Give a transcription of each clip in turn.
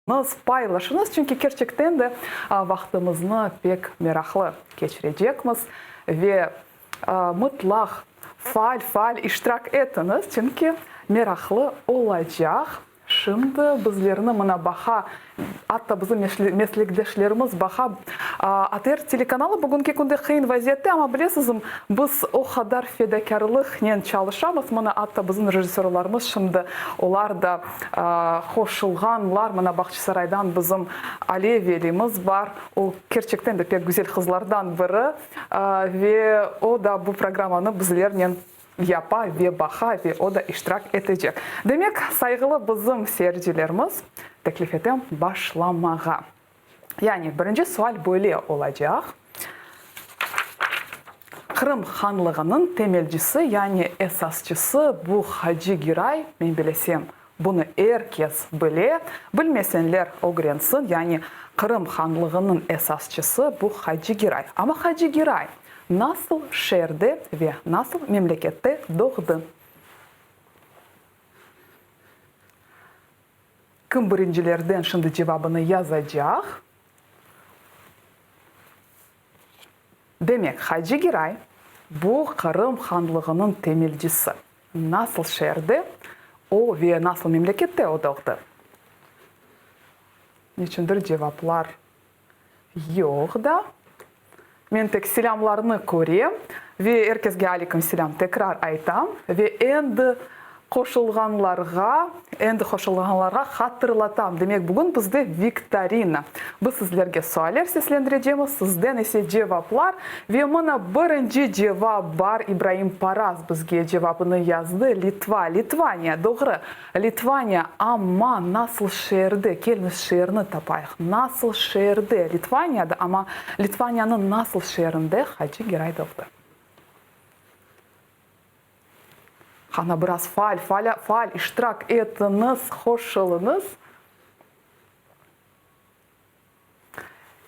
Nız paylaşıñız, çünki kerçekten de vaqtımıznı pek meraqlı keçirecekmiz ve mıtlaq faal-faal iştirak etiñiz, çünki meraqlı olacaq. Şimdi bizlerni mına baha, atta bizim meslekdeşlerimiz baha, ATR telekanalı bugünki künde qıyın vaziyette, amma bilesizmi, biz o qadar fedakârlıqnen çalışamız, mına atta bizim rejissörlarımız şimdi olar da Qoşulğanlar, mına Bağçasaraydan bizim Aliye Velimiz bar, o kerçekten de pek güzel qızlardan biri ve o da bu programmanı bizlernen yapa ve baqa ve o da iştirak etecek. Demek, sayğılı bizim seyircilerimiz, teklif etem başlamağa. Yani birinci sual böyle olacaq, Qırım hanlığınıñ temelcisi, yani esasçısı bu Hacı Giray, men bilesem, bunı er kes bile, bilmesenler ögrensin, yani Qırım hanlığınıñ esasçısı bu Hacı Giray. Amma Hacı Giray nasıl şeerde ve nasıl memlekette doğdı? Kim birincilerden şimdi cevabını yazacaq? Demek, Hacı Giray bu Qırım hanlığınıñ temelcisi. Nasıl şeerde o ve nasıl memlekette o doğdı? Neçündir cevaplar Yoq da. Men tek selâmlarnı körem ve er kesge aleyküm selâm tekrar aytam ve endi qoşulğanlarğa, endi qoşulğanlarğa hatırlatam. Demek, bugün bizde viktorina. Biz sizlerge sualler seslendirecemiz, sizden ise cevaplar. Ve mına birinci cevap bar, İbraim Paraz bizge cevabını yazdı, Litva, Litvaniya, doğru. Litvaniya, amma nasıl şeerde, keliñiz şeerni tapayıq, nasıl şeerde, Litvaniyada, amma Litvaniyanıñ nasıl şeerinde Hacı Geray doğdı? Qana, biraz faal, faal, faal iştirak etiñiz, qoşulıñız.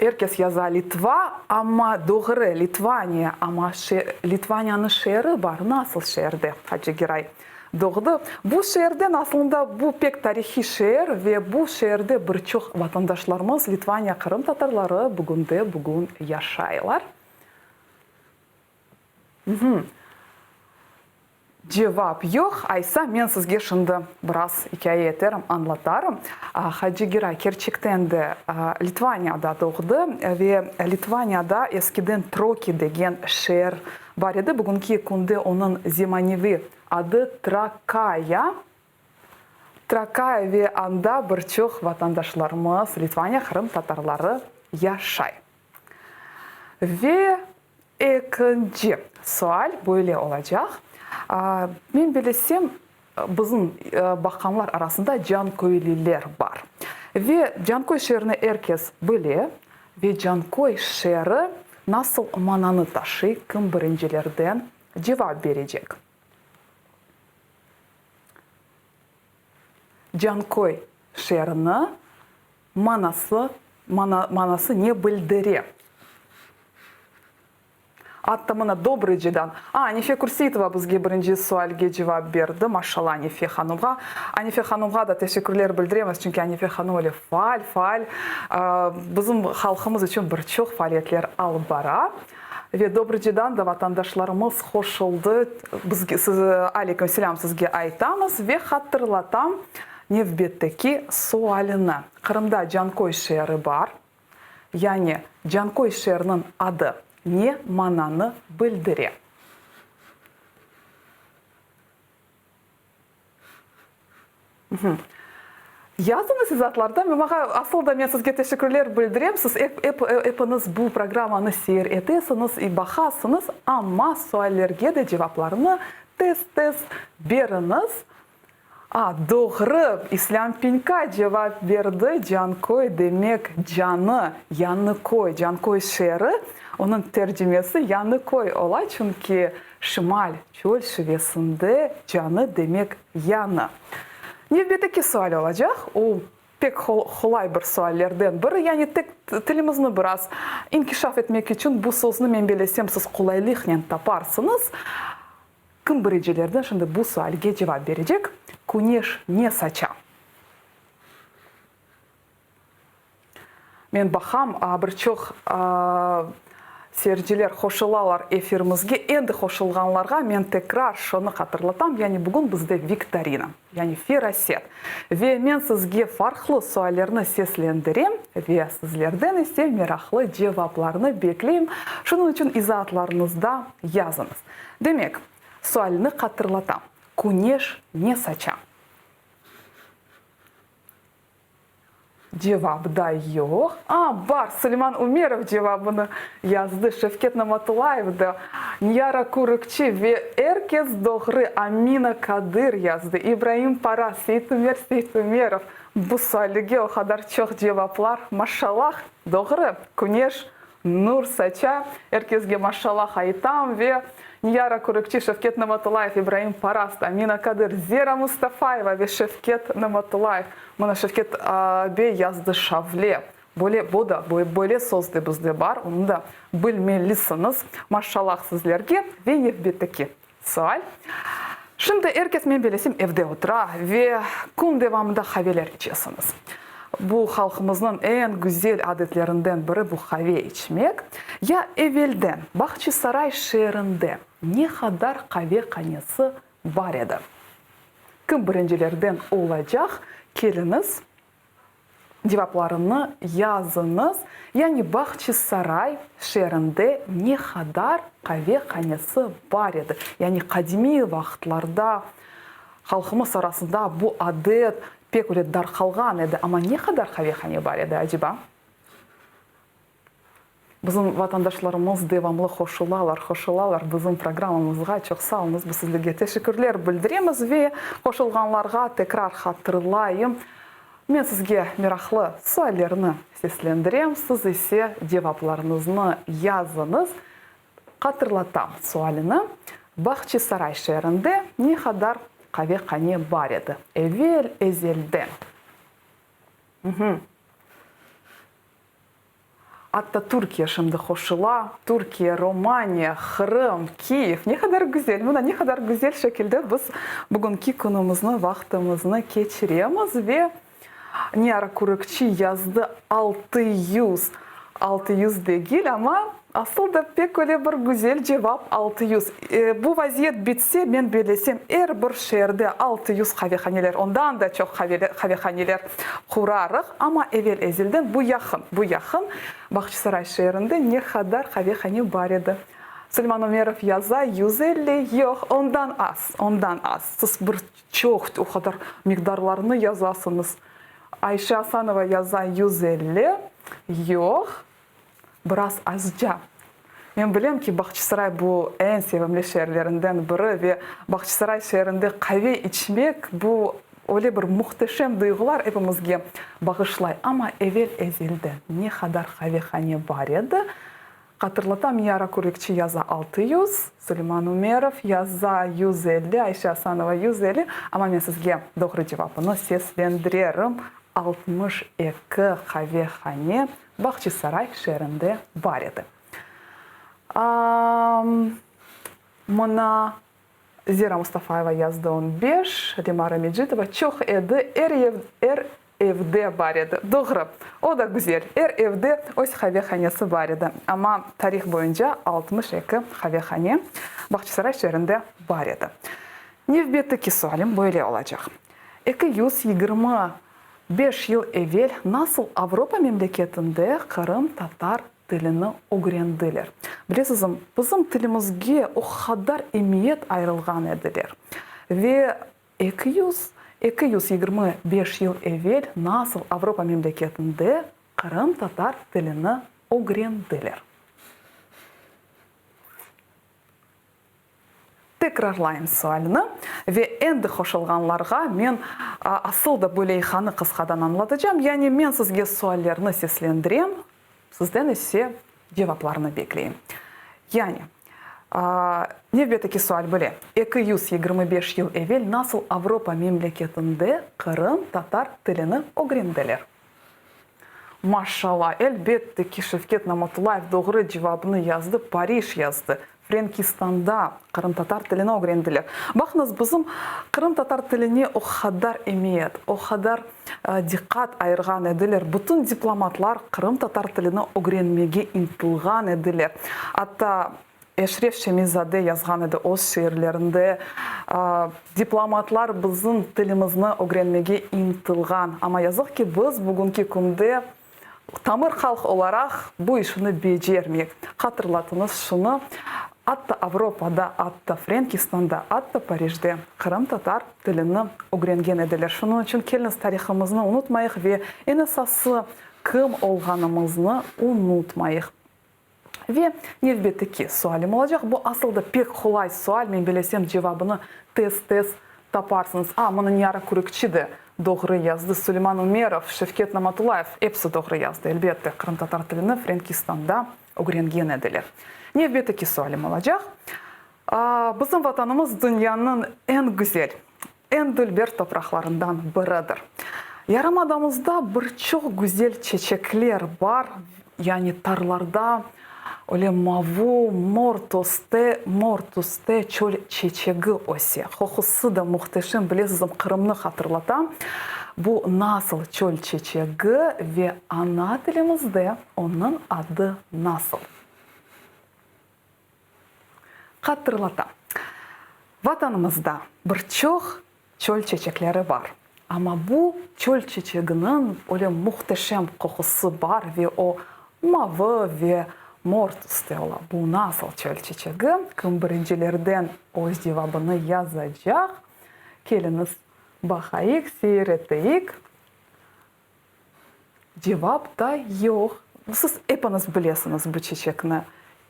Er kes yaza Litva, amma doğru, Litvaniya, amma Litvaniyanıñ şeeri bar, nasıl şeerde Hacı Geray doğdı? Bu şeerden aslında bu pek tarihiy şeer ve bu şeerde bir çoq vatandaşlarımız, Litvaniya qırımtatarları bugünde bugün yaşaylar. Cevap yoq. Aysa, men sizge şimdi biraz ikâye eterim, añlatarım. Hacı Giray kerçekten de Litvaniyada doğdı ve Litvaniyada eskiden Troki degen şeer bar edi. Bugünki künde onıñ zemaneviy adı Trakaya. Trakaya ve anda bir çoq vatandaşlarımız, Litvaniya qırımtatarları yaşay. Ve Ekinci sual böyle olacaq, Men bilesem, bizim baqqanlar arasında canköylüler bar. Ve Canköy şeerini er kes bile. Ve Canköy şeeri nasıl mananı taşıy, kim birincilerden cevap berecek? Canköy şeerini manası, manası ne bildire? Atta mına Dobrucadan, a, Anife Kürseyitova bizge birinci sualge cevap berdi, maşallah Anife hanımğa. Anife hanımğa da teşekkürler bildiremiz, çünki Anife hanım öyle faal, faal, bizim halqımız içün bir çoq faaliyetler alıp bara. Ve Dobrucadan da vatandaşlarımız qoşuldı, bizge, siz, aleyküm selâm sizge aytamız ve hatırlatam nevbetteki sualini. Qırımda Canköy şeeri bar. Yani Canköy şeeriniñ adı ne mananı bildire? Yazıñız izaatlarda. Men maña, asıl da men sizge teşekkürler bildirem. Siz ep, ep, epiñiz bu programmanı seyir etesiñiz, baqasıñız, amma suallerge de cevaplarını tez-tez beriñiz. A, doğru, İslâm Pinka cevap berdi, Canköy demek canı, yañı köy, Canköy şeeri, onıñ tercimesi yañı köy ola, çünki şimal, çöl şivesinde canı demek yañı. Nevbetteki sual olacaq, o pek qolay bir suallerden biri, yani tek tilimizni biraz inkişaf etmek içün bu sözni men belesem siz qolaylıqnen taparsıñız. Kim biricilerden şimdi bu sualge cevap berecek, Küneş ne saça? Men baqam, bir çoq seyirciler qoşulalar efirimizge. Endi qoşulğanlarğa men tekrar şunı hatırlatam, yani bugün bizde viktorina, yani feraset. Ve men sizge farqlı suallerni seslendirem ve sizlerden ise meraqlı cevaplarnı bekleyim. Şunıñ içün izaatlarıñızda yazıñız. Demek, sualni hatırlatam, Küneş ne saça? Cevap da yoq. A, bar, Suleyman Umerov cevabını yazdı, Şevket Namatullayev da, Niyara Kürükçi ve er kes doğru, Amina Kadır yazdı, İbraim Para, Seytumer Seytumerov. Bu suallige o qadar çoq cevaplar, maşallah, doğru, küneş Nur saça, er kesge maşallah aytam ve Niyara Kürükçi, Şevket Namatullayev, İbraim Parast, Amina Kadır, Zera Mustafayeva ve Şevket Namatullayev. Mına Şevket bey yazdı şavle. Böyle, bu da, böyle söz de bizde bar, onı da bilmelisiñiz. Maşallah sizlerge ve nevbetteki sual. Şimdi er kes, men belesem, evde otura ve kün devamında qaveler içesiñiz. Bu halqımıznıñ eñ güzel adetlerinden biri bu qave içmek. Ya evelden Bahçisaray şeerinde ne qadar qavehanesi bar edi? Kim birincilerden olacaq, keliñiz, Cevaplarını yazıñız. Yani Bahçisaray şeerinde ne qadar qavehanesi bar edi? Yani qadimiy vaqıtlarda halqımız arasında bu adet pek öyle darqalğan edi, amma ne qadar qavehane bar edi, aceba? Bizim vatandaşlarımız devamlı qoşulalar, qoşulalar bizim programmamızğa. Çoq sağ oluñız, biz sizlerge teşekkürler bildiremiz ve qoşulğanlarğa tekrar hatırlayım, men sizge meraqlı suallerni seslendirem, siz ise cevaplarıñıznı yazıñız. Hatırlatam sualini, Bahçisaray şeerinde ne qadar qavehane bar edi evel-ezelden? Atta Türkiye şimdi qoşula, Türkiye, Romaniya, Qırım, Kiyev, ne qadar güzel, mına ne qadar güzel şekilde biz bugünki künümizni, vaqtımıznı keçiremiz ve Niyara Kürükçi yazdı 600, 600 degil, amma asıl da pek öyle bir güzel cevap 600. Bu vaziyet bitse, men bellesem, er bir şeerde 600 qavehaneler, ondan da çoq qavehaneler qurarıq, amma evel-ezelden bu yaqın, bu yaqın Bağçasaray şeerinde ne qadar qavehane bar edi. Suleyman Umerov yaza, 150, yoq, ondan az, ondan az. Siz bir çoq, o qadar miqdarlarnı yazasıñız. Ayşe Asanova yaza, 150, yoq. Biraz azca. Men bilem ki, Bağçasaray bu eñ sevimli şeerlerinden biri ve Bağçasaray şeerinde qave içmek bu öyle bir muhteşem duyğular epimizge bağışlay. Amma evel-ezelden ne qadar qavehane bar edi, hatırlatam, Yara Kürükçi yaza 600, Suleyman Umerov yaza 150, Ayşe Asanova 150, amma men sizge doğru cevapını seslendirerim, 62 qavehane Bahçisaray şeerinde bar edi. Mına, Zera Mustafayeva yazdı on beş, Lemara Mecitova, çoq edi, er ev, er evde bar edi. Doğru, o da güzel, er evde öz qavehanesi bar edi. Amma tarih boyunca 62 qavehane Bahçisaray şeerinde bar edi. Nevbetteki sualim böyle olacaq. 220 Beş yıl evel nasıl Avropa memleketinde qırımtatar tilini ögrendiler? Bilesizmi, bizim tilimizge o qadar emiyet ayırılğan ediler. Ve 200, 225 yıl evel nasıl Avropa memleketinde qırımtatar tilini ögrendiler? Tekrarlayım sualni ve endi qoşulğanlarğa men asıl da bu leyhanı qısqadan añlatacam, yani men sizge suallerni seslendirem, sizden ise cevaplarnı bekleyim. Yani, nevbetteki sual böyle, 225 yıl evel nasıl Avropa memleketinde qırımtatar tilini ögrendiler? Maşallah, elbette ki, Şevket Namatullayev doğru cevabını yazdı, Parij yazdı. Frenkistanda qırımtatar tilini ögrendiler. Baqıñız, bizim qırımtatar tiline o qadar emiyet, o qadar diqqat ayırğan ediler, bütün diplomatlar qırımtatar tilini ögrenmege ıntılğan ediler. Atta Eşref Şemi-zade yazğan edi öz şiirlerinde, diplomatlar bizim tilimizni ögrenmege ıntılğan. Amma yazıq ki, biz bugünki künde Tamır halq olaraq bu işni becermeyik. Hatırlatıñız şunı, atta Avropada, atta Frenkistanda, atta Parijde qırımtatar tilini ögrengen ediler. Şunıñ içün keliñiz tarihımıznı unutmayıq ve eñ esası kim olğanımıznı unutmayıq. Ve nevbetteki sualim olacaq. Bu asıl da pek qolay sual, men bilesem cevabını tez-tez taparsıñız. A, mına Niyara Kürükçi de doğru yazdı, Suleyman Umerov, Şevket Namatullayev, episi doğru yazdı, elbette, qırımtatar tilini Frenkistanda ögrengen ediler. Nevbetteki sualim olacaq. Bizim Vatanımız dünyanıñ eñ güzel, eñ dülber topraqlarından biridir. Yarımadamızda bir çoq güzel çeçekler bar, yani tarlarda öyle mavu, mor toste, mor tüste çöl çeçegi öse. Qoqusı da muhteşem, bilesizmi, Qırımnı hatırlata. Bu nasıl çöl çeçegi ve ana tilimizde onıñ adı nasıl? Hatırlata, Vatanımızda bir çoq çöl çeçekleri bar. Amma bu çöl çeçeginiñ öyle muhteşem qoqusı bar ve o mavı ve mor tüste ola. Bu nasıl çöl çeçegi? Kim birincilerden öz cevabını yazacaq? Keliñiz, baqayıq, seyir eteyik. Cevap da yoq. Siz epiñiz bilesiñiz bu çeçekni.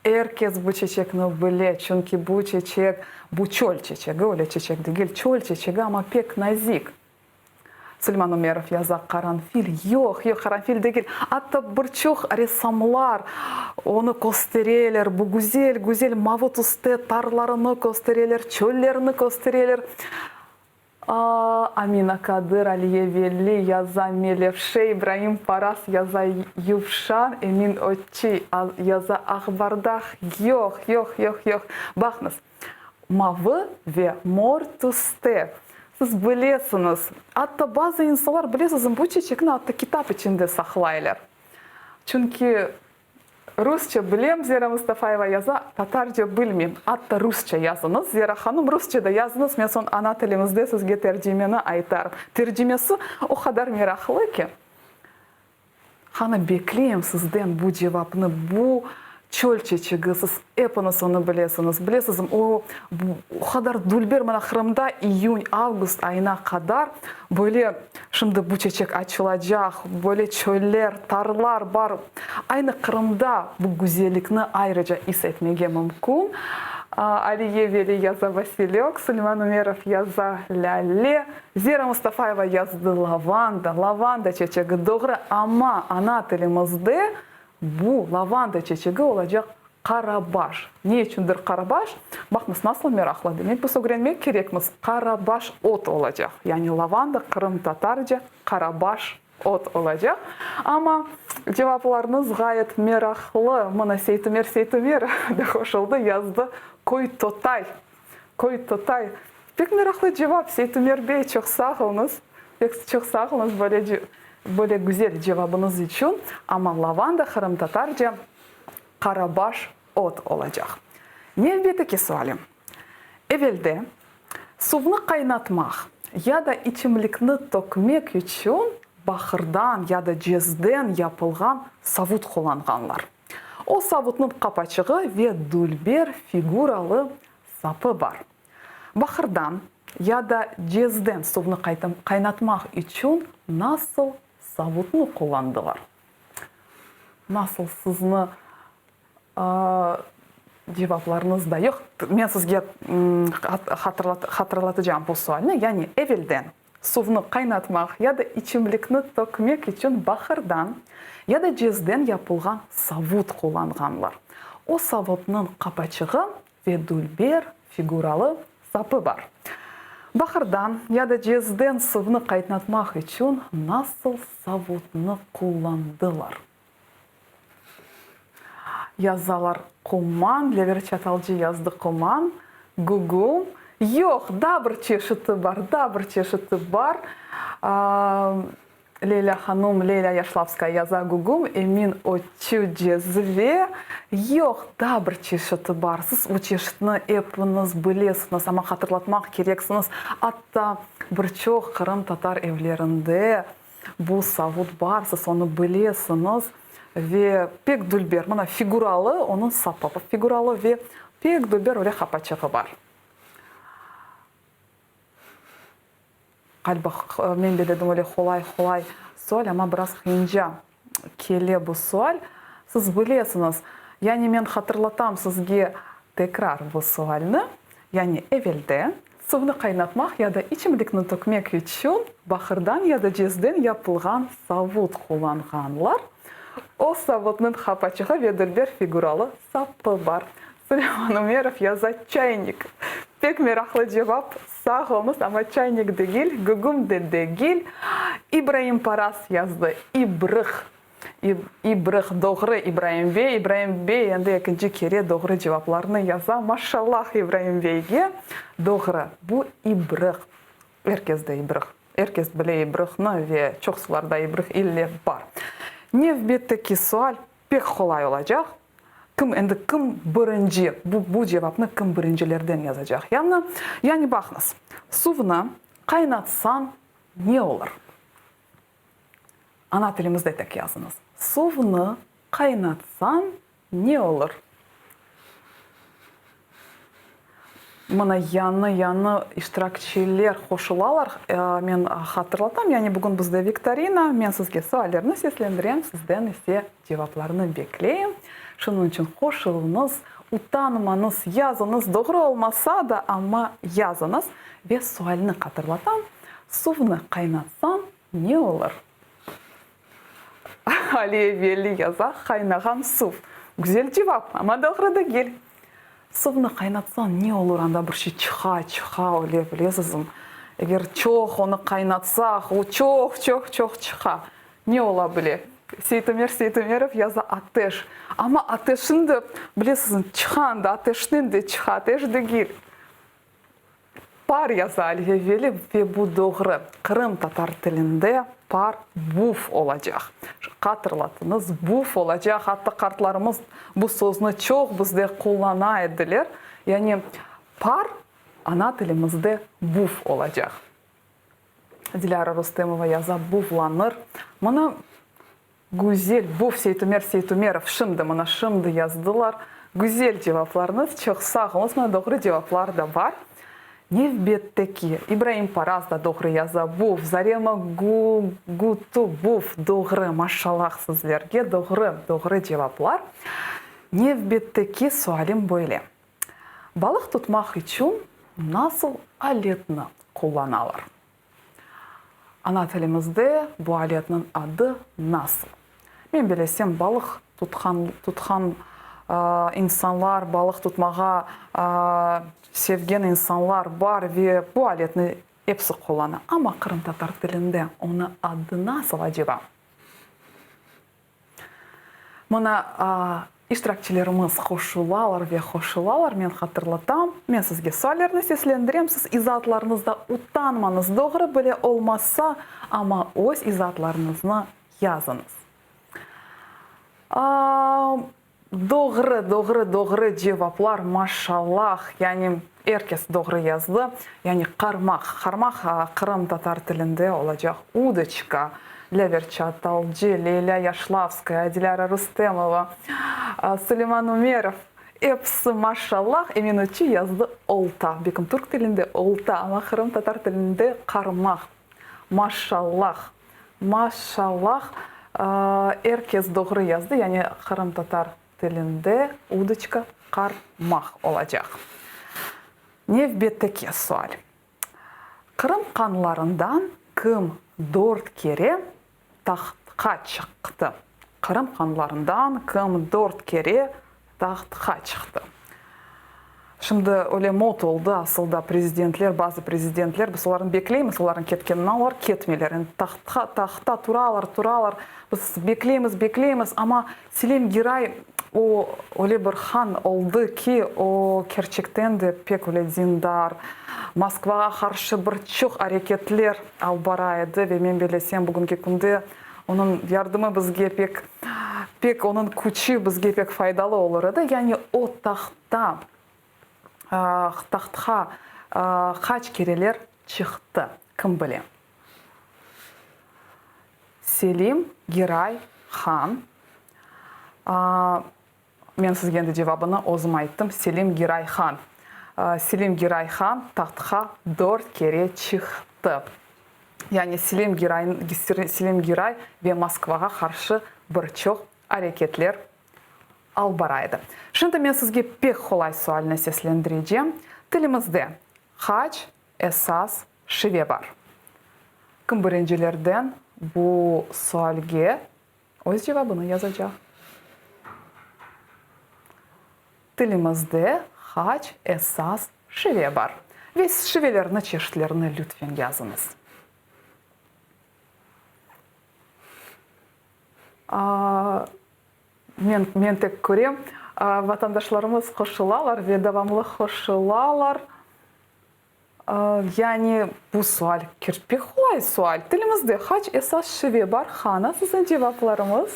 Er kes bu çeçekni bile, çünki bu çeçek, bu çöl çeçegi, öyle çeçek degil, çöl çeçegi, amma pek nazik. Suleyman Umerov yaza, Qaranfil. Yoq, yoq, qaranfil degil. Atta bir çoq ressamlar onı köstereler, bu güzel, güzel mavı tüste tarlarını köstereler, çöllerini köstereler. Amina Kadır, Aliye Veli yaza Melevşe, İbraim Paras yaza Yuvşan, Emin Ötçi yaza Aqbardaq. Yoq, yoq, yoq, yoq. Baqıñız, mavı ve mor tüste. Siz bilesiñiz, atta bazı insanlar, bilesizmi, bu çeçekni atta kitap içinde saqlaylar. Çünki Rusça bilem, Zera Mustafayeva yaza, tatarca bilmeyim. Atta rusça yazıñız, Zera hanım, rusça da yazıñız, men soñ ana tilimizde sizge tercimeni aytarım. Tercimesi o qadar meraqlı ki, qani bekleyim sizden bu cevapnı, bu çöl çeçegi, siz epiñiz onı bilesiñiz. Bilesizmi, o, o qadar dülber, mına Qırımda iyün, avgust ayına qadar Böyle, şimdi bu çeçek açılacaq, böyle çöller, tarlar bar. Aynı Qırımda bu güzellikni ayrıca is etmege mümkün. Aliye Veli yaza Vasilök, Suleyman Umerov yaza Lâle, Zera Mustafayeva yazdı Lavanda, lavanda çeçegi. Doğru, amma ana tilimizde Bu lavanda çeçegi olacaq qarabaş. Ne içündir qarabaş? Baqıñız, nasıl meraqlı. Demek, biz ögrenmek kerekmiz. Qarabaş ot olacaq. Yani lavanda qırımtatarca qarabaş ot olacaq. Amma cevaplarıñız ğayet meraqlı. Mına Seytumer Seytumerov da qoşuldı, yazdı, Köy totay. Köy totay. Pek meraqlı cevap, Seytumer bey, çoq sağ oluñız. Pek çoq sağ oluñız böyle böyle güzel cevabıñız içün. Amma lavanda qırımtatarca qarabaş ot olacaq. Nevbeteki sualim. Evelde suvnı qaynatmaq ya da içimlikni tökmek içün baqırdan ya da cezden yapılğan savut qullanğanlar. O savutnıñ qapaçığı ve dülber figuralı sapı bar. Baqırdan ya da cezden suvnı qaynatmaq içün nasıl savutnı qullandılar? Nasıl sizni cevaplarıñız da yoq. Men sizge hatırlatacağım bu sualni, yani evelden Suvnı qaynatmaq ya da içimlikni tökmek içün baqırdan ya da cezden yapılğan savut qullanğanlar. O savutnıñ qapaçığı ve dülber figuralı sapı bar. Baqırdan ya da cezden suvnı qaynatmaq içün nasıl savutnı qullandılar? Yazalar quman, Lever Çatalcı yazdı quman, gügüm. Yoq, daa bir çeşiti bar, daa bir çeşiti bar. Leylâ hanum, Leylâ Yaşlavskaya yaza gügüm, emin ötçü cezve. Yoq, daa bir çeşiti bar. Siz o çeşitni epiñiz bilesiñiz, amma hatırlatmaq kereksiñiz. Atta bir çoq qırımtatar evlerinde Bu savut bar, siz onı bilesiñiz ve pek dülber, mına, figuralı, onıñ sapı figuralı ve pek dülber öyle qapaçığı bar. Ğaliba, men de dedim öyle qolay-qolay sual, amma biraz qıyınca kele bu sual. Siz bilesiñiz, yani men hatırlatam sizge tekrar bu sualni, yani evelde Suvnı qaynatmaq ya da içimlikni tökmek içün baqırdan ya da cezden yapılğan savut qullanğanlar. O savutnıñ qapaçığı ve dülber figuralı sapı bar. Suleyman Umerov yaza, Çaynik. Pek meraqlı cevap, sağ oluñız, amma çaynik degil, gügüm de degil. İbraim Paras yazdı, İbrıq. İbrıq, doğru, İbraim bey. İbraim bey endi ekinci kere doğru cevaplarnı yaza. Maşallah İbraim beyge. Doğru, bu ibrıq. Er kesde ibrıq. Er kes bile ibrıqnı ve çoqsularda ibrıq ille bar. Nevbetteki sual pek qolay olacaq. Kim, endi kim birinci, bu, bu cevapnı kim birincilerden yazacaq? Yani, yani baqıñız, suvnı qaynatsañ ne olur? Ana tilimizde tek yazıñız. Suvnı qaynatsañ ne olur? Mına yañı-yañı iştirakçiler qoşulalar. Men hatırlatam, yani bugün bizde viktorina. Men sizge suallerni seslendirem, sizden ise cevaplarnı bekleyim. Şunıñ içün qoşuluñız, utanmañız, yazıñız, doğru olmasa da, amma yazıñız. Ve sualni hatırlatam, suvnı qaynatsañ Ne olur? Aliye Veli yaza, qaynağan suv. Güzel cevap, amma doğru degil. Suvnı qaynatsañ ne olur, anda bir şey çıqa, çıqa, öyle bilesizmi? Eger çoq onı qaynatsaq, o çoq, çoq, çoq çıqa. Ne ola bile? Seytumer Seytumerov yaza, ateş. Amma ateşin de, bilesizmi, çıqa anda, ateşnen de çıqa, ateş degil. Par yaza Aliye Veli ve bu doğru. Qırımtatar tilinde par buv olacaq. Hatırlatıñız, buv olacaq, atta qartlarımız bu sözni çoq bizde qullana ediler. Yani par ana tilimizde buv olacaq. Dilâra Rustemova yaza, buvlanır. Mına Güzel, buv Seytumer Seytumerov şimdi, mına şimdi yazdılar. Güzel cevaplarıñız, çoq sağ oluñız, mına doğru cevaplar da bar. Nevbetteki, İbraim Paraz da doğru yaza, buv, Zarema Gutu, buv, doğru, maşallah sizlerge, doğru, doğru cevaplar. Nevbetteki sualim böyle, Balıq tutmaq içün nasıl aletni qullanalar? Ana tilimizde bu aletniñ adı nasıl? Men bilesem, balıq tutqan tutqan insanlar, balıq tutmağa sevgen insanlar bar ve bu aletni episi qullana. Amma qırımtatar tilinde onı adı nasıl aceba? Mına, iştirakçilerimiz qoşulalar ve qoşulalar, men hatırlatam, men sizge suallerni seslendirem, siz izaatlarıñızda utanmañız, doğru bile olmasa, amma öz izaatlarıñıznı yazıñız. Doğru, doğru, doğru cevaplar, maşallah, yani er kes doğru yazdı. Yani qarmaq, qarmaq qırımtatar tilinde olacaq udoçka, Lâver Çatalcı, Leylâ Yaşlavskaya, Dilâra Rustemova, Suleyman Umerov, episi maşallah, Emin Uçi yazdı olta, belkim türk tilinde olta, amma qırımtatar tilinde qarmaq. Maşallah! Maşallah! Er kes doğru yazdı, yani qırımtatar tilinde udoçka qarmaq olacaq. Nevbetteki sual. Qırım hanlarından kim dört kere tahtqa çıqtı? Qırım hanlarından kim dört kere Tahtqa çıqtı. Şimdi öyle mot oldı, asıl da prezidentler, bazı prezidentler, biz olarnı bekleymiz, olarnıñ ketkenini, olar ketmeyler. Endi tahtqa, tahtta turalar, turalar, biz bekleymiz, bekleymiz, amma Selim Giray. O, öyle bir han oldı ki, o, kerçekten de pek öyle dindar, Moskvağa qarşı bir çoq areketler alıp bara edi ve men bellesem, bugünki künde onıñ yardımı bizge pek, pek onıñ küçü bizge pek faydalı olur edi. Yani o tahtta, tahtqa qaç kereler çıqtı, kim bile? Selim Giray han, men sizge endi cevabını özüm ayttım, Selim Giray han. Selim Giray han tahtqa dört kere çıqtı. Yani Selim Giray, Selim Giray ve Moskvağa qarşı bir çoq areketler alıp bara edi. Şimdi men sizge pek qolay sualni seslendirecem. Tilimizde qaç esas şive bar? Kim birincilerden bu sualge öz cevabını yazacaq? Tilimizde qaç esas şive bar? Ve şivelerni çeşitlerini lütfen yazıñız. Men, men tek körem, vatandaşlarımız qoşulalar ve devamlı qoşulalar. Yani bu sual pek qolay sual. Tilimizde qaç esas şive bar? Qana siziñ cevaplarıñız?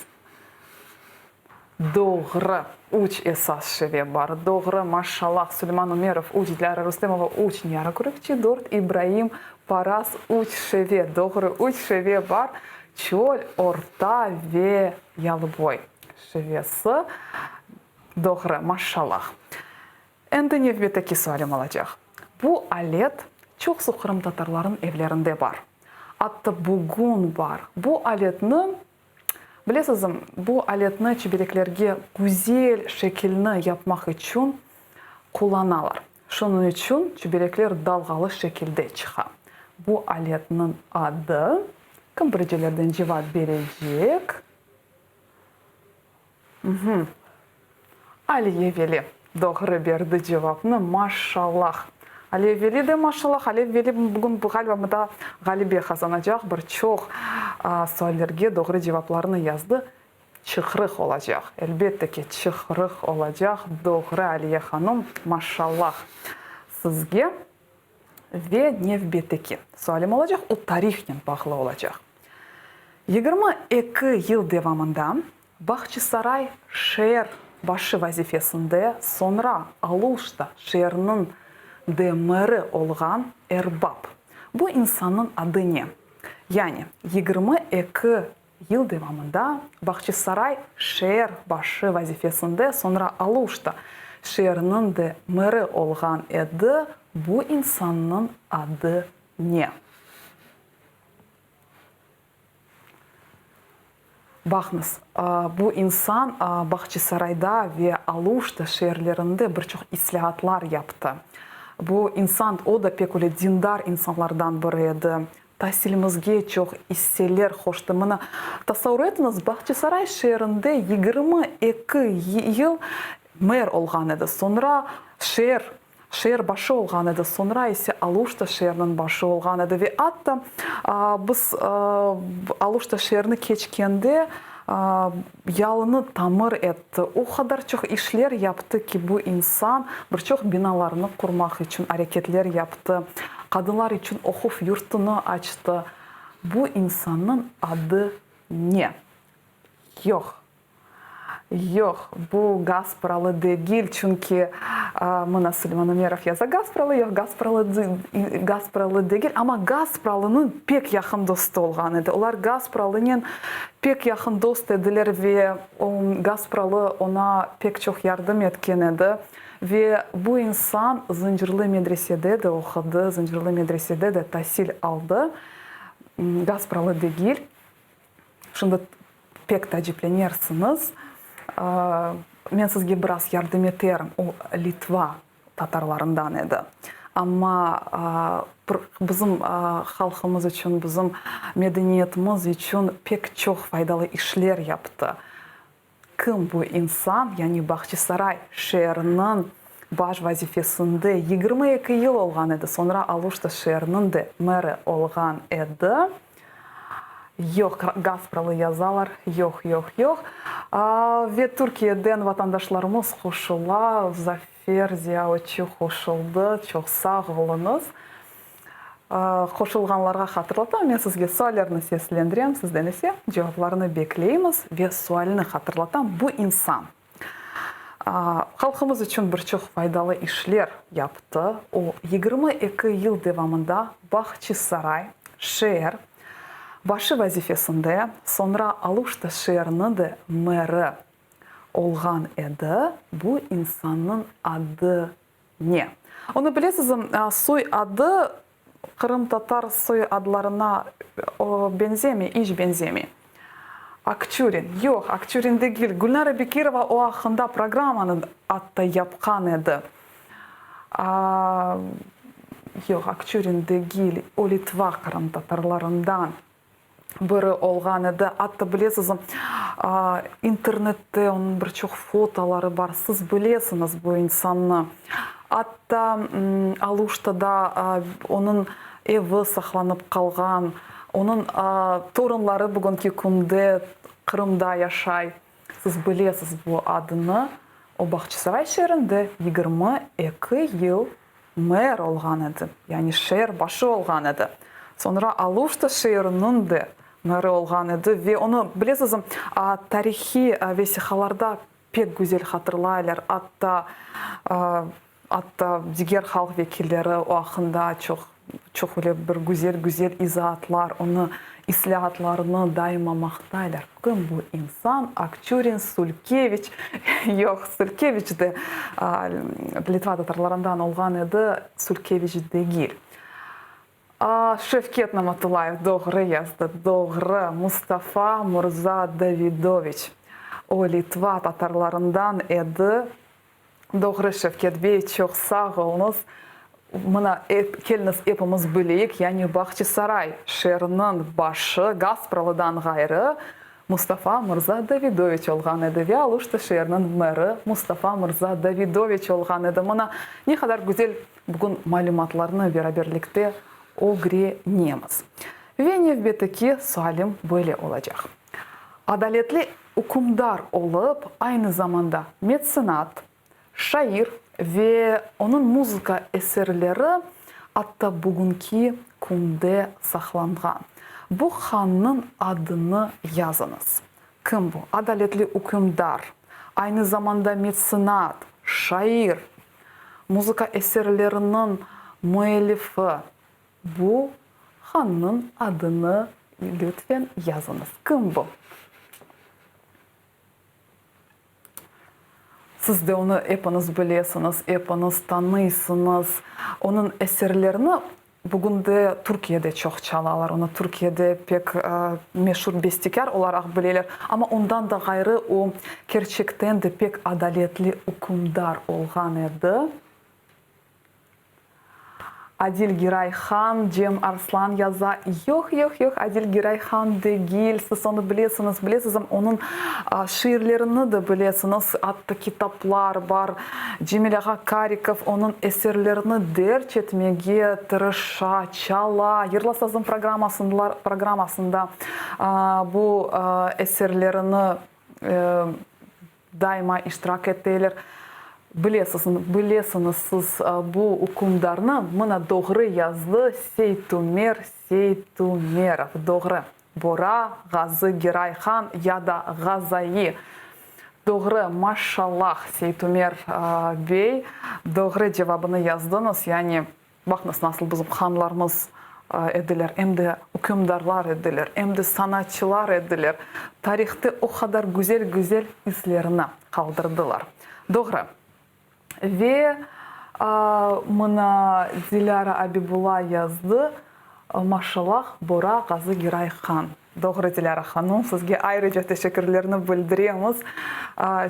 Doğru, üç esas şive bar. Doğru, maşallah, Suleyman Umerov, üç, Dilâra Rustemova, üç, Niyara Kürükçi, dört, İbraim Paras, üç şive. Doğru, üç şive bar, çöl, orta ve yalıboy şivesi. Doğru, maşallah. Endi nevbetteki sualim olacaq. Bu alet çoqsu qırımtatarlarnıñ evlerinde bar. Atta bugün bar. Bu aletni, bilesizmi, bu aletni çibereklerge güzel şekilni yapmaq içün qullanalar. Şunıñ içün çiberekler dalğalı şekilde çıqa. Bu aletniñ adı, kim birincilerden cevap berecek? Aliye Veli doğru berdi cevapnı, maşallah. Aliye Veli de maşallah, Aliye Veli bugün ğaliba mında ğalebe qazanacaq, bir çoq suallerge doğru cevaplarnı yazdı. Çıqrıq olacaq, elbette ki, çıqrıq olacaq, doğru Aliye hanım, maşallah sizge. Ve nevbetteki sualim olacaq, o tarihnen bağlı olacaq. 22 yıl devamında Bahçisaray şeer başı vazifesinde, soñra Aluşta şeeriniñ de meri olğan erbap. Bu insannıñ adı ne? Yani 22 Yıl devamında Bahçisaray şeer başı vazifesinde, soñra Aluşta şeeriniñ de meri olğan edi. Bu insannıñ adı ne? Baqıñız, bu insan Bahçisarayda ve Aluşta şeerlerinde bir çoq islâatlar yaptı. Bu insan, o da pek öyle dindar insanlardan biri edi. Tasilimizge çoq isseler qoştı. Mına, tasavur etiñiz, Bağçasaray şeerinde 22 yıl mer olğan edi, soñra şeer, şeer başı olğan edi, soñra ise Aluşta şeeriniñ başı olğan edi. Ve atta biz Aluşta şeerini keçkende yalını tamir etti. O qadar çoq işler yaptı ki, bu insan bir çoq binalarnı qurmaq içün areketler yaptı. Qadınlar içün oquv yurtunı açtı. Bu insannıñ adı ne? Yoq, yoq, bu Gaspralı degil, çünki, mına Suleyman Umerov yaza, Gaspralı, yoq, Gaspralı, Gaspralı degil, amma Gaspralınıñ pek yaqın dostu olğan edi. Olar Gaspralınen pek yaqın dost ediler ve Gaspralı oña pek çoq yardım etken edi. Ve bu insan Zıncırlı medresede de oqudı, Zıncırlı medresede de tasil aldı. Gaspralı degil. Şimdi pek taciplenersiñiz. Men sizge biraz yardım eterim, o Litva tatarlarından edi. Amma bizim halqımız içün, bizim medeniyetimiz içün pek çoq faydalı işler yaptı. Kim bu insan, yani Bahçisaray şeeriniñ baş vazifesinde 22 yıl olğan edi, soñra Aluşta şeeriniñ de meri olğan edi. Yoq, Gaspralı yazalar, yoq, yoq, yoq. Ve Türkiyeden vatandaşlarımız qoşula, Zafer Ziyaoçu qoşuldı, çoq sağ oluñız. Qoşulğanlarğa hatırlatam, men sizge suallerni seslendirem, sizden ise cevaplarnı bekleymiz ve sualni hatırlatam, bu insan halqımız içün bir çoq faydalı işler yaptı, o, 22 yıl devamında Bahçisaray şeer başı vazifesinde, soñra Aluşta şeeriniñ de meri olğan edi, bu insannıñ adı Ne? Onı bilesiz, soy adı qırımtatar soy adlarına benzemey, iç benzemey. Akçurin. Yoq, Akçurin degil. Gülnara Bekirova o aqqında programmanı atta yapqan edi. Yoq, Akçurin degil. O litva qırımtatarlarından. Biri olğan edi. Atta bilesiz, internette onıñ bir çoq fotoları bar. Siz bilesiñiz bu insannı. Atta Aluştada onıñ evi saqlanıp qalğan. Onıñ torunları bugünki künde Qırımda yaşay. Siz bilesiz bu adını. O Bağçasaray şeerinde 22 yıl mer olğan edi, yani şeer başı olğan edi. Soñra Aluşta şeeriniñ de meri olğan edi ve onı, bilesiz, tarihiy vesiqalarda pek güzel hatırlaylar, atta, atta diger halq vekilleri o aqqında çoq Çoq öyle bir güzel-güzel izaatlar, onı islâatlarını daima maqtaylar. Kim bu insan? Akçurin, Sulkeviç, yoq, Sulkeviç de Litva tatarlarından olğan edi, Sulkeviç degil. Şevket Namatullayev doğru yazdı, doğru, Mustafa Murza Davidoviç. O Litva tatarlarından edi. Doğru, Şevket bey, çoq sağ oluñız. Mına, keliñiz, epimiz bileyik, yani Bağçasaray şeeriniñ başı Gaspralıdan ğayrı Mustafa mırza Davidoviç olğan edi ve Aluşta şeeriniñ meri Mustafa mırza Davidoviç olğan edi. Mına, ne qadar güzel bugün malümatlarnı beraberlikte ögrenemiz. Ve nevbetteki sualim böyle olacaq. Adaletli ükümdar olıp, aynı zamanda metsenat, şair ve onıñ muzıka eserleri atta bugünki künde saqlanğan. Bu hannıñ adını yazıñız. Kim bu? Adaletli ükümdar, aynı zamanda metsenat, şair, muzıka eserleriniñ müellifi. Bu hannıñ adını lütfen yazıñız. Kim bu? Siz de onı epiñiz bilesiñiz, epiñiz tanıysıñız. Onıñ eserlerini bugün de Türkiyede çoq çalalar. Onı Türkiyede pek meşur bestekâr olaraq bileler. Amma ondan da ğayrı o, kerçekten de pek adaletli ükümdar olğan edi. Adil Giray han, Cem Arslan yaza, Yoq, yoq, yoq, Adil Giray han degil, siz onı bilesiñiz, bilesiz, onıñ şiirlerini de bilesiñiz, atta kitaplar bar. Cemil ağa Karikov onıñ eserlerini derc etmege tırışa, çala, Yırla sazım programmasında bu eserlerini Daima iştirak eteler. Bilesiz, bilesiñiz siz bu ükümdarnı, mına doğru yazdı Seytumer Seytumerov, doğru, Bora Ğazı Geray han ya da Ğazai. Doğru, maşşallah, Seytumer bey, doğru cevabını yazdıñız, yani Baqıñız, nasıl bizim hanlarımız ediler, em de ükümdarlar ediler, em de sanatçılar ediler. Tarihte o qadar güzel-güzel izlerini qaldırdılar. Doğru. Ve mına Dilâra Abibulla yazdı, Maşallah, Bora Ğazı Giray han. Doğru, Dilâra hanum, sizge ayrıca teşekkürlerni bildiremiz.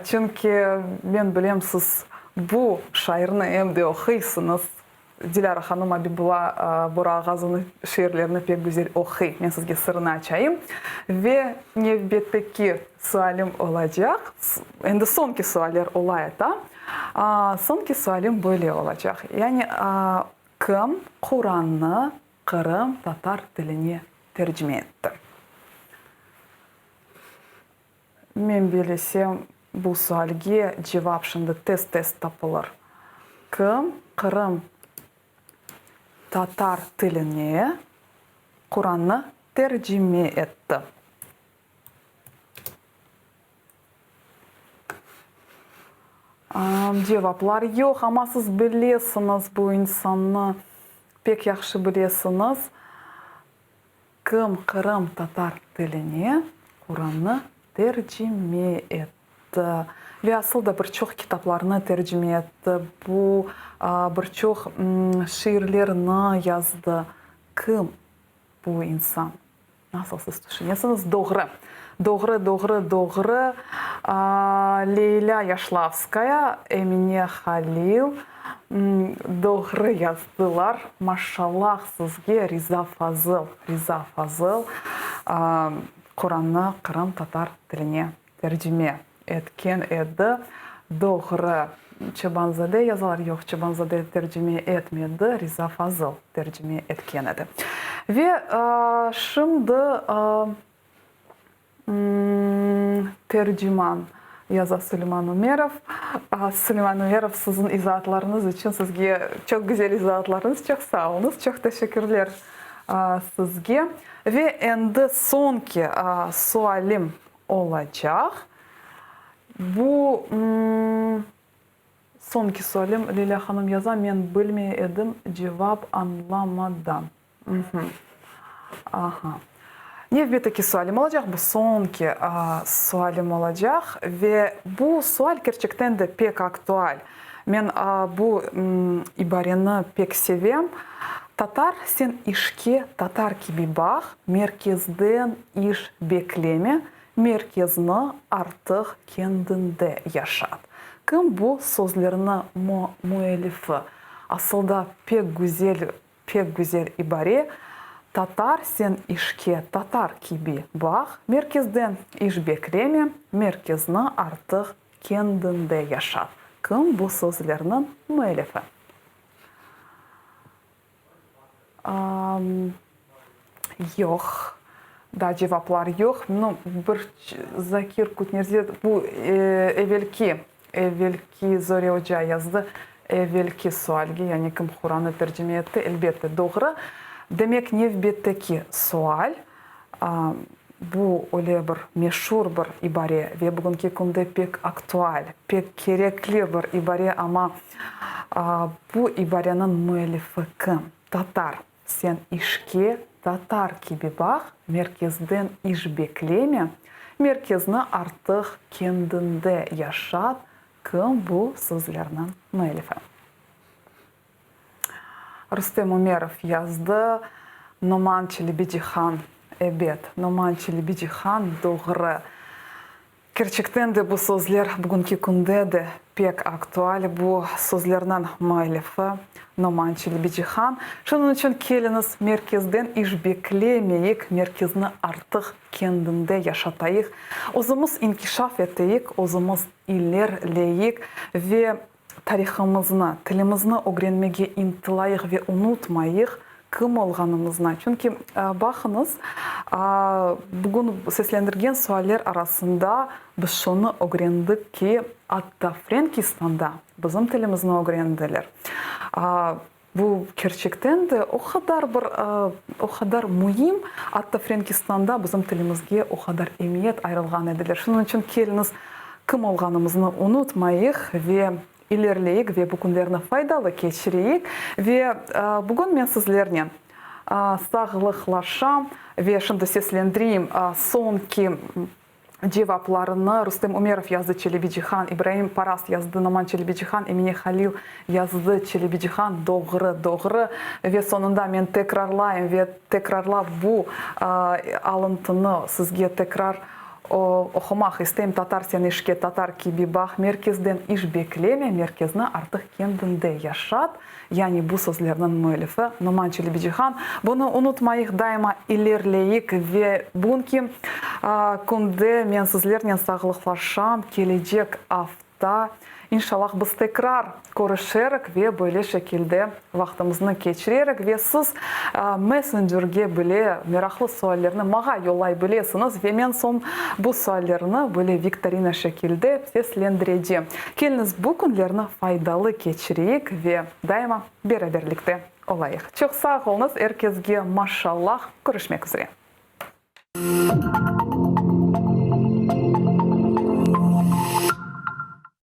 Çünki men bilem, siz bu şairni em de oquysıñız. Dilâra hanım Abibulla Bora Ağazınıñ şiirlerini pek güzel oquy. Men sizge sırını açayım. Ve nevbetteki sualim olacaq, endi soñki sualler olayata. Soñki sualim böyle olacaq. Yani, kim Qurannı qırımtatar tiline tercime etti? Men bilesem, bu sualge cevap şimdi tez-tez tapılır. Kim Qırım tatar tiline Qurannı tercime etti? Cevaplar yoq, amma siz bilesiñiz bu insannı, pek yahşı bilesiñiz. Kim qırımtatar tiline Qurannı tercime etti? Ve asıl da bir çoq kitaplarnı tercime etti, bu bir çoq şiirlerni yazdı. Kim bu insan? Nasıl siz tüşünesiñiz? Doğru. Doğru, doğru, doğru. Leylâ Yaşlavskaya, Emine Halil doğru yazdılar. Maşallah sizge, Riza Fazıl, Riza Fazıl Qurannı qırımtatar tiline tercime etken edi. Doğru. Çobanzade yazalar. Yoq, Çobanzade tercime etmedi, Riza Fazıl tercime etken edi. Ve şimdi Terciman, yaza Suleyman Umerov. Suleyman Umerov, siziñ izaatlarıñız içün sizge çoq güzel izaatlarıñız, çoq sağ oluñız, çoq teşekkürler sizge. Ve endi soñki sualim olacaq. Bu soñki sualim, Lilâ hanım yaza, men bilmey edim, cevap añlamadan. Aha. Nevbetteki sualim olacaq, bu soñki sualim olacaq ve bu sual kerçekten de pek aktual. Men bu ibareni pek sevem, Tatar, sen işke tatar kibi baq, merkezden iş bekleme, merkezni artıq kendinde yaşat. Kim bu sözlerni müellifi? Asılda pek güzel Pek güzel ibare, Tatar sen işke tatar kibi baq, merkezden iş bekleme, merkezni artıq kendinde yaşat. Kim bu sözlerniñ müellifi? Yoq, daa cevaplar yoq. Nu, bir Zakir Kutnerzet, bu evelki Evelki Zore oca yazdı, evelki sualge, yani kim Quranı tercime etti, elbette, doğru. Demek, nevbetteki sual, bu öyle bir meşur bir ibare ve bugünki künde pek aktual, pek kerekli bir ibare, amma bu ibareniñ müellifi kim? Tatar. Sen işke tatar kibi baq, merkezden iş bekleme, merkezni artıq kendinde yaşat, kim bu sözlerniñ müellifi? Rustem Umerov yazdı, Noman Çelebicihan, ebet, Noman Çelebicihan doğru. Kerçekten de bu sözler bugünki künde de pek aktual. Bu sözlerniñ müellifi Noman Çelebicihan. Şunıñ içün keliñiz, merkezden iş beklemeyik, merkezni artıq kendinde yaşatayıq, özümiz inkişaf eteyik, özümiz ilerleyik ve Tarihımıznı, tilimizni ögrenmege ıntılayıq ve unutmayıq kim olğanımıznı. Çünki, baqıñız, bugün seslendirgen sualler arasında biz şunı ögrendik ki, atta Frenkistanda bizim tilimizni ögrendiler. Bu kerçekten de o qadar bir, o qadar müim, atta Frenkistanda bizim tilimizge o qadar emiyet ayırılğan ediler. Şunıñ içün keliñiz, kim olğanımıznı unutmayıq ve ilerleyik ve bu künlerni faydalı keçireyik. Ve bugün men sizlernen sağlıqlaşam ve şimdi seslendireyim soñki Cevaplarını Rustem Umerov yazdı Çelebicihan, İbraim Parast yazdı Noman Çelebicihan, Emine Halil yazdı Çelebicihan, doğru, doğru. Ve soñunda men tekrarlayım ve tekrarlap bu alıntını sizge tekrar oqumaq isteyim, Tatar sen işke tatar kibi baq, merkezden iş bekleme, merkezni artıq kendinde yaşat. Yani bu sözlerniñ müellifi Noman Çelebicihan. Bunı unutmayıq, daima ilerleyik ve bugünki künde men sizlernen sağlıqlaşam, kelecek afta. afta, inşallah, biz tekrar körüşerik ve böyle şekilde vaqtımıznı keçirerik. Ve siz messencerge bile meraqlı suallerni mağa yollay bilesiñiz ve men soñ bu suallerni böyle viktorina şekilde seslendirecem. Keliñiz, bu künlerni faydalı keçireyik ve daima beraberlikte olayıq. Çoq sağ oluñız, er kesge maşallah, körüşmek üzre.